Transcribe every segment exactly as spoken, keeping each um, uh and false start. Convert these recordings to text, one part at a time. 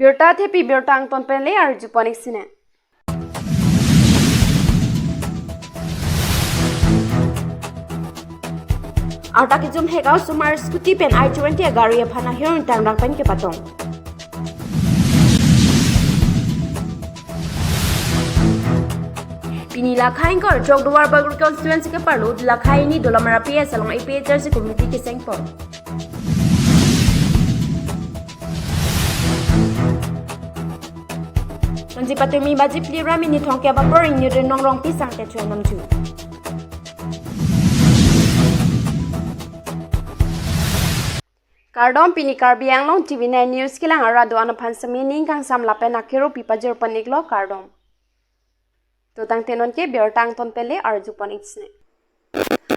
Birta thepi birta angton pen le arjupon ik sine. Arta kejum hek asomar scooty pen I twenty agari aphan ahir ingtang rang pen kepatong. Pini lakha ingkoi throk Duarbagori constituency keparlo lakha hini Dolamara P S along A P H L C committee kesengpon. Sonsi patumi baji phli ra minit thomkep apor ingni ri nongrong pisang te chuen namju. Kardom, pini Karbi Anglong T V nine News kelang arat do-an aphan semi ning kangsam lapen akero pipajir panik lo, kardom. To tangte non ke birta angton pen le arjupon ik sine.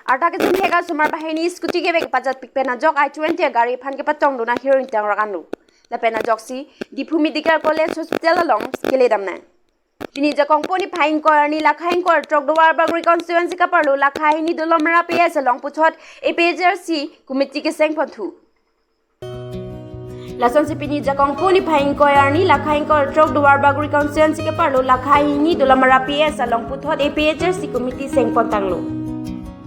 Arta kejum hek asomar banghini scooty kevek pajat pik pen ajok I twenty agari aphan kepatong dun ahir ingtang rang anlo. Lapen ajoksi Diphu Medical College Hospital along kele damnang. Pini jakong poni phai ingkoi arni lakha ingkoi throk Duarbagori constituency keparlo lakha hini Dolamara P S along puthot A P H L C committee kesengpon thu. Lasonsi pini jakong poni phai ingkoi arni lakha ingkoi throk Duarbagori constituency keparlo lakha hini Dolamara P S along puthot A P H L C committee sengpon tanglo.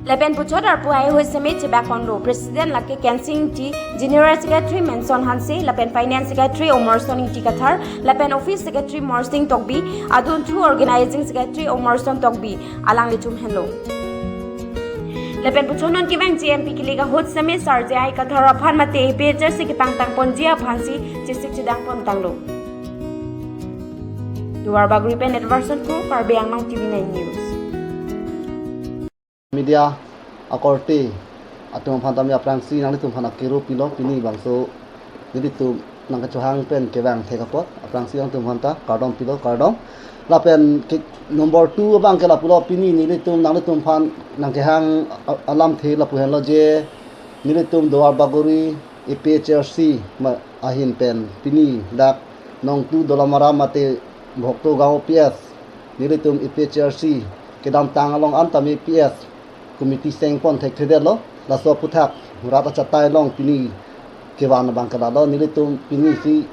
Lapen puthot arpu ai hui semi chebak ponlo. President lake Kensing Ingti, General Secretary Menson Hanse, lapen Finance Secretary Omorsing Ingti Kathar, lapen Office Secretary Morsing Tokbi, adun thu Organizing Secretary Omorsing Tokbi, alanglitum henlo. Lapen puthot non kevangji M P kilik ahut semi Sarje I Kathar aphan mate A P H L C kepangtang ponji aphansi chesik chedang pon tanglo. Duarbagori pen Edwardson Kro, Karbi Anglong T V nine News. Media akorte atum aphan tame aphrangsi nanglitum aphan akero pilo, pini bangso nelitum nangkachohang pen kevang thek apot aphrangsi nanglitum aphan ta kardom pilo, kardom. Lapen ke number two abang ke lapulo, pini nelitum nanglitum aphan nangkehang a-, alamthe lapu henlo je nelitum Duarbagori A P H L C ma-, ahin pen pini dak Nongtu Dolamara mate Bhokto Gaon P S nelitum A P H L C kedamtang along an tame P S committee sengpon thekthedetlo. Laso aphuthak rat achatai along pini kevan abang ke lalo, nelitum pini si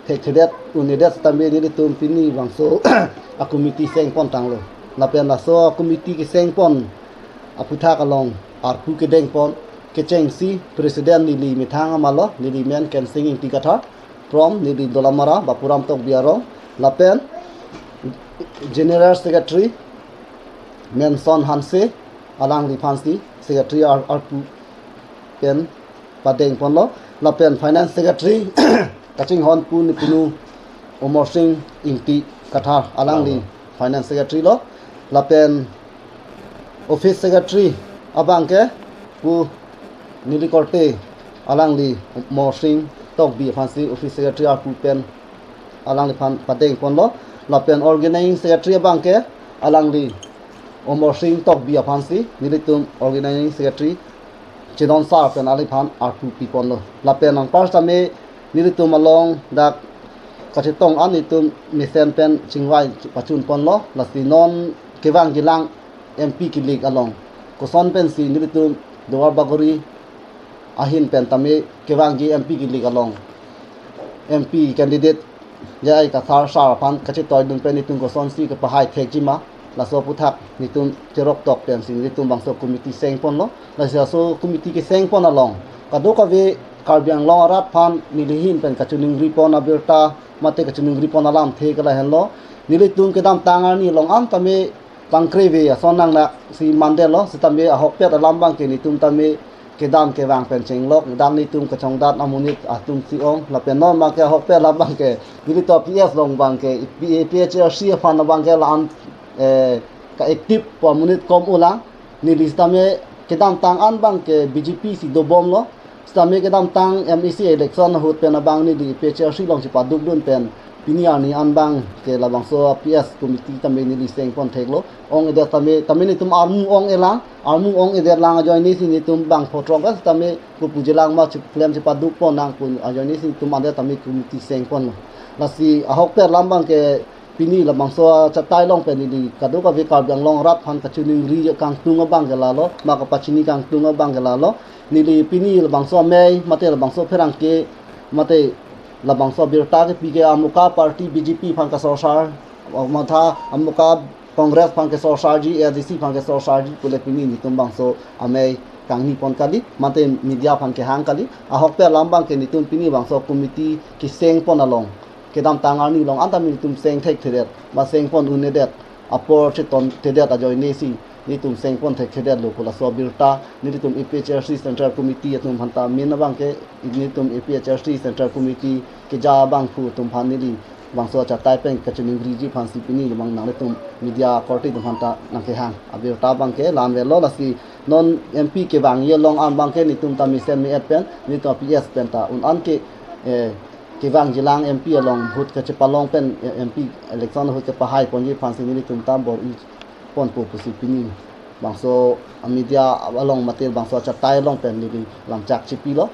thekthedet un-edet tame nelitum pini bangso a committee sengpon tanglo. Lapen laso a committee kesengpon aphuthak along arpu kedengpon kechengsi president neli methang amalo, neli men Kensing Ingti Kathar, from neli Dolamara Bapuram Tokbi arong, lapen General Secretary Menson Hanse, alangliphansi secretary ar-, arpu pen padengponlo, lapen Finance Secretary kachinghon pu nepunu Omorsing Ingti Kathar, alangli Finance Secretary lo, lapen Office Secretary abang ke pu neli korte alangli Morsing Tokbi aphansi Office Secretary arpu pen alangliphan padengponlo, lapen Organizing Secretary abang ke alangli Omorsing Tokbi aphansi nelitum Organizing Secretary Chedon Sar pen alangphan arpu piponlo. Lapen anpar same nelitum along dak kachetong an nelitum mesen pen chingvai pachunponlo. Lasi non kevangjilang M P kilik along koson pensi nelitum Duarbagori ahin pen tame kevangji M P kilik along M P candidate J I Kathar sar aphan kachetoidun pen nelitum kosonsi kepahai thekji ma, laso aphuthak nelitum cherok tok pensi nelitum bangso committee sengponlo. Lasi laso committee kesengpon along kadokave Karbi Anglong arat aphan nelihin pen kachiningripon abirta mate kachiningripon alamthe ke lahenlo. Nelitum kedamtang arni along an tame tangkreve ason nangnaksi mandetlo, sitame ahokpet alam abang ke nelitum tame kedam kevang pen chenglok, dak nelitum kachongdat amonit atum si ong, lapen non abang ke ahokpet alam abang ke nelitum P S along abang ke, P-, P H L C aphan abang ke la-an, eh, ka-active pu amonit kom-olang, neli sitame kedamtang an abang ke B J P si dobomlo, sitame kedamtang M A C election ahut pen abang neli P H L C along chepadukdun pen pini arni an abang ke labangso P S committee tame neli sengpon theklo. Ong-edet tame, tame nelitum armu ong-elang, armu ong-edet lang ajoinesi nelitum bang photrok bas tame pupujilang ma cheklem chepadukpon nang pu ajoinesi nelitum adet tame committee sengponlo. Lasi ahokpet alam abang ke pini labangso achatai along pen neli kadokave Karbi Anglong arat aphan kachiningri kangtung abang ke lalo, ma kapachini kangtung abang ke lalo. Neli pini labangso amei mate labangso pherangke mate Labangso abirta kepi ke amuka party B J P aphan kesorsar, amatha amuka Congress aphan kesorsarji, A D C aphan kesorsarji pule pini nelitum bangso amei kangni pon kali, mate media aphan kehang kali. Ahokpet alam abang ke nelitum pini bangso committee keseng pon along, kedamtang arni along anta nelitum seng thekthedet, ba seng pon un-edet, apor chetonthedet ajoine si nelitum seng pon thekthedetlo pu laso abirta nelitum A P H L C Central Committee atum aphanta, main abang ke nelitum A P H L C Central Committee keja abangphu atum aphan neli bangso achatai pen kachiningriji aphan si pini labang nanglitum media akorte atum aphanta nangkehang. Abirta abang ke la-an avelo, lasi non M P kevangji along an abang ke nelitum ta mesen me-et pen, nelitum P S pen ta un-an ke, eh, kevangjilang, M P along vote kachepalong pen, eh, M P election vote kepahai ponji aphan si nelitum ta bor-i ponpo pusi pini bangso media along mate bangso achatai along pen neli lamchak chepilo.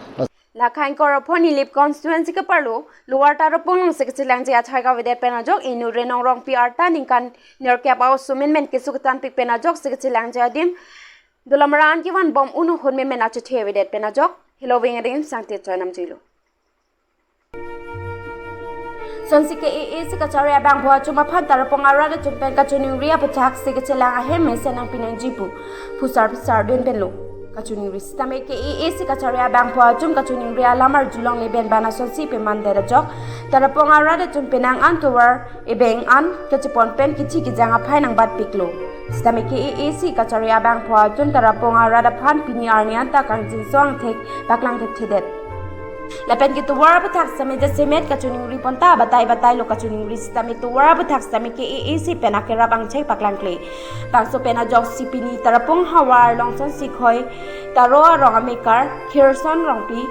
Lakhain Korapho Nilip constituency keparlo Lower Tarapung alongsi kechelangji athai avedet pen ajok inut Renong Rongpi arta ningkan nerkep a-oso menmen keso ketanpik pen ajok si kechelangji adim Dolamara an kevan bom un ahut menmen achethe avedet pen ajok Heloving Adim Sangtit chonamjuilo. Sonsi K A A C kachari abangphu atum aphan Tarapung arat atum pen kachiningri aputhak si kachelang ahem mesen nangpinangji pu phusar phusar dun penlo. Kachiningri sitame K A A C kachari abangphu atum kachiningri alam arjulongle pen bana sonsi pemandet ajok Tarapung arat atum penang an tovar ebeng an kachepon pen kichi kijang aphai nangbatpiklo. Sitame K A A C kachari abangphu atum Tarapung arat aphan pini arni anta kangchingso angthek paklang thekthedet. Lapen ke tovar aputhak sitame jasemet kachiningri pon ta batai batailo kachiningri sitame tovar aputhak sitame K A A C pen akerap angchek paklangkle. Bangso pen ajok si pini Tarapung havar along sonsi khoi Taro arong amekar Khirson Rongpi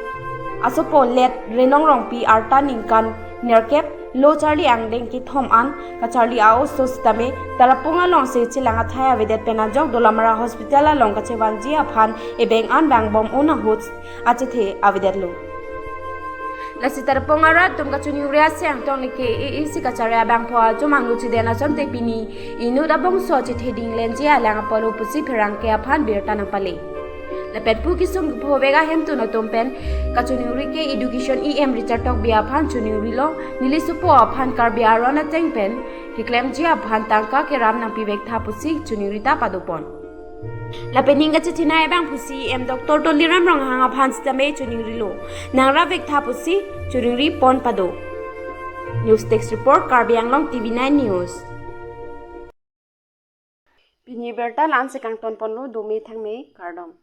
asopo let Renong Rongpi arta ningkan nerkep lo charli angdeng kethom an kacharli a-oso sitame Tarapung alongsi chelang athai avedet pen ajok Dolamara Hospital along kachevanji aphan ebeng an vangbom un ahut achethe avedetlo. Lasi Tarapung arat atum kachiningri aseng tong le K A A C kachari abangphu atum angno chiden asonte pini inut abongso achethe dinglenji alang apotlo pusi pherangke aphan birta nangpale. Lapen pu kesung kephovek ahemtun atum pen kachiningri ke Education E M Richard Tokbi aphan chiningrilo, neli sopo aphan Karbi aron ateng pen keklemji aphan tangka keram nangpivek tha pusi chiningri ta padopon. Lapen ning kachethenei abangphu C E M Doctor Tuliram Ronghang aphan sitame chiningrilo, nangrapvek tha pusi chiningri pon pado. News Desk Report, Karbi Anglong T V nine News. Pini birta la-ansi kangton ponlo, dome thangme kardom.